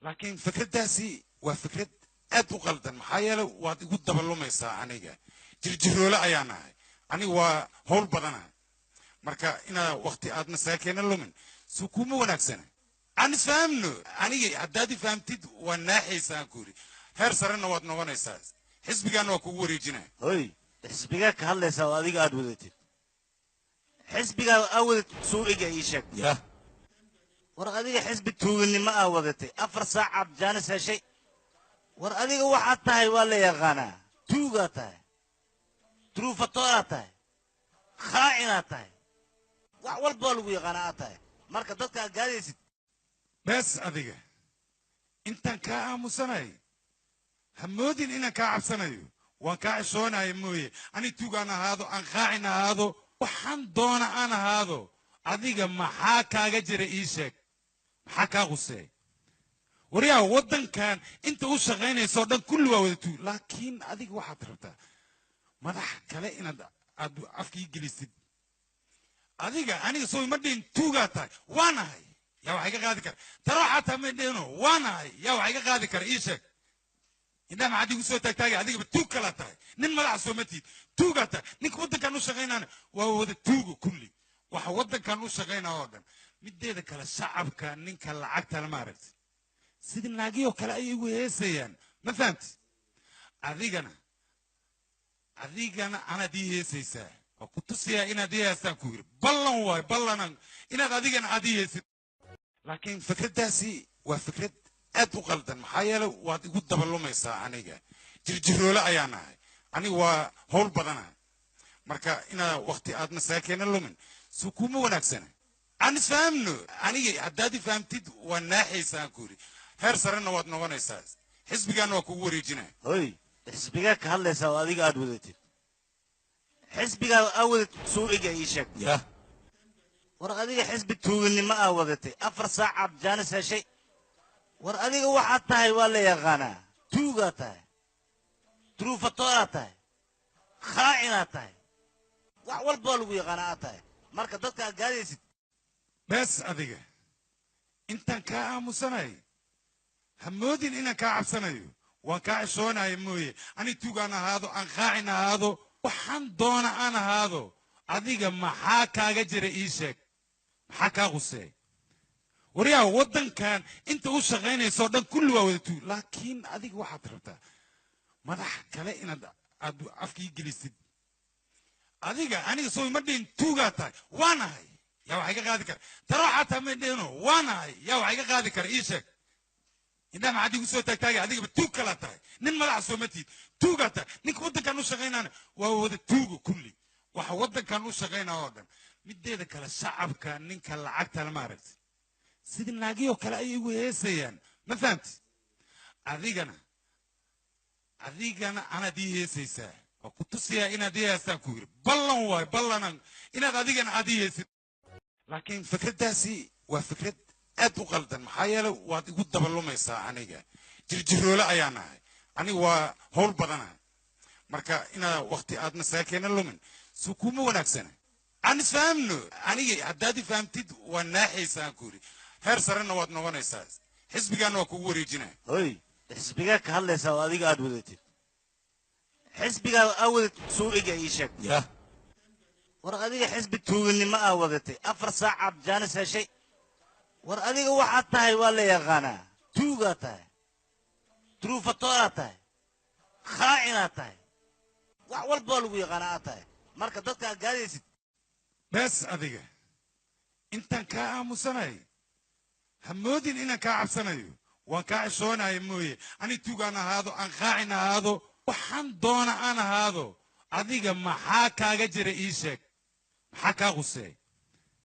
Laakiin fikraddaasi waa fikrad aad u qaldan, maxaa yeelay waad igu dabalumaysaa. Aniga jirjiroole ayaan ahay, aniga waa howl badanahay. Marka inaa waqti aad masaakeena lumin su kuma wanaagsana. Aan isfahamno, aniga haddaad i fahamtid waa naaxaysa aan ku yidhi, heer sarena waad noqonaysaa, xisbigaana waa kugu wareejinaya. Hoy, xisbigaa ka hadlaysaa oo adiga aad wadatid? Xisbigaa aa wadatid suu ega, ii sheeg. Yah. War adiga xisbi tuuganimo aa wadatay, 4 saacaad jaanis heshay. War adiga waxaad tahay waa la yaqaanaa, tuugaa tahay, trufatooraa tahay, khaa'inaad tahay, wax walba waa lagu yaqaanaa aad tahay. Marka dadka aad gaadaysid. Bees adiga, intaan kaa aamusanay ha moodin inaan kaa cabsanayo. Waan kaa ceshoonaya mooye, ani tuugaan ahaado, aan qaacin ahaado, waxaan doona aan ahaado, adiga maxaa kaaga jira? Ii sheeg, maxaa kaa quseey? Waryaa, waddankan inta u shaqaynaysa oo dhan kulli waa wada tuug, laakiin adiga waxaad rabtaa madax kale inaad aad afkii gelisid. Adiga aniga soo ima dhihin tuugaa tahay? Waanahay, yaa waxay ka qaadi kara? Taro xataa ma dhihino waanahay, yaa waxay ka qaadi kara? Ii sheeg, indhaha maxaad igu soo taagtaagay? Adigaba tuug kalaa tahay, nin madaxa soo ma tihid, tuugaa tahay. Ninka waddankan u shaqaynaana waa wada tuugo kulli, waxa waddankan u shaqaynaa oo dhan. Mideeda kale, shacabka ninka lacagta lama aragti, sidii naagiyoo kale ayay igu heesayaan, ma fahamti? Adigana anaad ii heesaysaa, waa ku tusayaa inaad ii heestaan ku yidhi. Ballan waay, ballanan inaad adigana aad ii heesid. Laakiin fikraddaasi waa fikrad aad u qaldan, maxaa yeelay waad igu dabalumaysaa. Aniga jirjiroole ayaan ahay, aniga waa howl badanahay. Marka inaa waqti aad masaakeena lumin su kuma wanaagsana. Aan isfahamno, aniga haddaad i fahamtid waa naaxaysa aan ku yidhi, heer sarena waad noqonaysaa, xisbigaana waa kugu wareejinaya. Hoy, xisbigaa ka hadlaysaa oo adiga aad wadatid? Xisbigaa aa wadatid suu ega, ii sheeg. Yah. War adiga xisbi tuuganimo aa wadatay, 4 saacaad jaanis heshay. War adiga waxaad tahay waa la yaqaanaa, tuugaa tahay, trufatooraa tahay, khaa'inaad tahay, wax walba waa lagu yaqaanaa aad tahay. Marka dadka aad gaadaysid. Bees adiga, intaan kaa aamusanay ha moodin inaan kaa cabsanayo. Waan kaa ceshoonaya mooye, ani tuugaan ahaado, aan qaacin ahaado, waxaan doona aan ahaado, adiga maxaa kaaga jira? Ii sheeg, maxaa kaa quseey? Waryaa, waddankan inta u shaqaynaysa oo dhan kulli waa wada tuug, laakiin adiga waxaad rabtaa madax kale inaad aad afkii gelisid. Adiga aniga soo ima dhihin tuugaa tahay? Waanahay, yaa waxay ka qaadi kara? Taro xataa ma dhihino waanahay, yaa waxay ka qaadi kara? Ii sheeg, indhaha maxaad igu soo taagtaagay? Adigaba tuug kalaa tahay, nin madaxa soo ma tihid, tuugaa tahay. Ninka waddankan u shaqaynaana waa wada tuugo kulli, waxa waddankan u shaqaynaa oo dhan. Mideeda kale, shacabka ninka lacagta lama aragti, sidii naagiyoo kale ayay igu heesayaan, ma fahamti? Adigana anaad ii heesaysaa, waa ku tusayaa inaad ii heestaan ku yidhi. Ballan waay, ballanan inaad adigana aad ii heesid. Laakiin fikraddaasi waa fikrad aad u qaldan, maxaa yeelay waad igu dabalumaysaa. Aniga jirjiroole ayaan ahay, aniga waa howl badanahay. Marka inaa waqti aad masaakeena lumin su kuma wanaagsana. Aan isfahamno, aniga haddaad i fahamtid waa naaxaysa aan ku yidhi, heer sarena waad noqonaysaa, xisbigaana waa kugu wareejinaya. Hoy, xisbigaa ka hadlaysaa oo adiga aad wadatid? Xisbigaa aa wadatid suu ega, ii sheeg. Yah. War adiga xisbi tuuganimo aa wadatay, 4 saacaad jaanis heshay. War adiga waxaad tahay waa la yaqaanaa, tuugaa tahay, trufatooraa tahay, khaa'inaad tahay, wax walba waa lagu yaqaanaa aad tahay. Marka dadka aad gaadaysid. Bees adiga, intaan kaa aamusanay ha moodin inaan kaa cabsanayo. Waan kaa ceshoonaya mooye, ani tuugaan ahaado, aan qaacin ahaado, waxaan doona aan ahaado, adiga maxaa kaaga jira? Ii sheeg, maxaa kaa quseey?